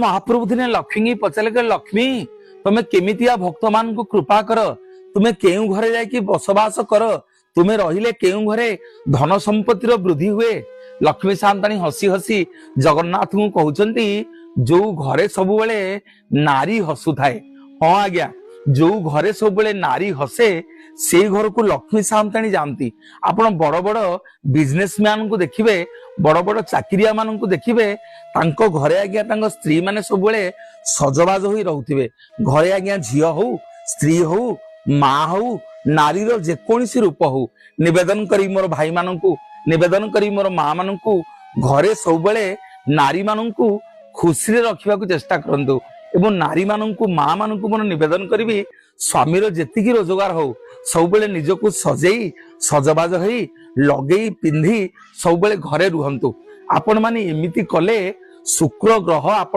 ମହାପ୍ରଭୁ ଦିନେ ଲକ୍ଷ୍ମୀ ପଚାରିଲେ କି, ଲକ୍ଷ୍ମୀ, ତମେ କେମିତିଆ ଭକ୍ତମାନଙ୍କୁ କୃପା କର? ତୁମେ କେଉଁ ଘରେ ଯାଇକି ବସବାସ କର? ତୁମେ ରହିଲେ କେଉଁ ଘରେ ଧନ ସମ୍ପତ୍ତିର ବୃଦ୍ଧି ହୁଏ? ଲକ୍ଷ୍ମୀ ସାନ୍ତାଣୀ ହସି ହସି ଜଗନ୍ନାଥଙ୍କୁ କହୁଛନ୍ତି, ଯୋଉ ଘରେ ସବୁବେଳେ ନାରୀ ହସୁଥାଏ। ହଁ ଆଜ୍ଞା, ଯୋଉ ଘରେ ସବୁବେଳେ ନାରୀ ହସେ, ସେଇ ଘରକୁ ଲକ୍ଷ୍ମୀ ସାନ୍ତାଣୀ ଯାଆନ୍ତି। ଆପଣ ବଡ ବଡ ବିଜନେସ ମ୍ୟାନଙ୍କୁ ଦେଖିବେ, ବଡ ବଡ ଚାକିରିଆ ମାନଙ୍କୁ ଦେଖିବେ, ତାଙ୍କ ଘରେ ଆଜ୍ଞା ତାଙ୍କ ସ୍ତ୍ରୀ ମାନେ ସବୁବେଳେ ସଜବାଜ ହୋଇ ରହୁଥିବେ। ଘରେ ଆଜ୍ଞା ଝିଅ ହଉ, ସ୍ତ୍ରୀ ହଉ, ମା ହଉ, ନାରୀର ଯେକୌଣସି ରୂପ ହଉ, ନିବେଦନ କରି ମୋର ଭାଇମାନଙ୍କୁ, ନିବେଦନ କରି ମୋର ମା ମାନଙ୍କୁ, ଘରେ ସବୁବେଳେ ନାରୀ ମାନଙ୍କୁ ଖୁସିରେ ରଖିବାକୁ ଚେଷ୍ଟା କରନ୍ତୁ। ଏବଂ ନାରୀ ମାନଙ୍କୁ, ମା ମାନଙ୍କୁ ମୋର ନିବେଦନ କରିବି, ସ୍ୱାମୀର ଯେତିକି ରୋଜଗାର ହଉ, ସବୁବେଳେ ନିଜକୁ ସଜେଇ ସଜବାଜ ହେଇ, ଲଗେଇ ପିନ୍ଧି ସବୁବେଳେ ଘରେ ରୁହନ୍ତୁ। ଆପଣମାନେ ଏମିତି କଲେ ଶୁକ୍ର ଗ୍ରହ ଆପଣ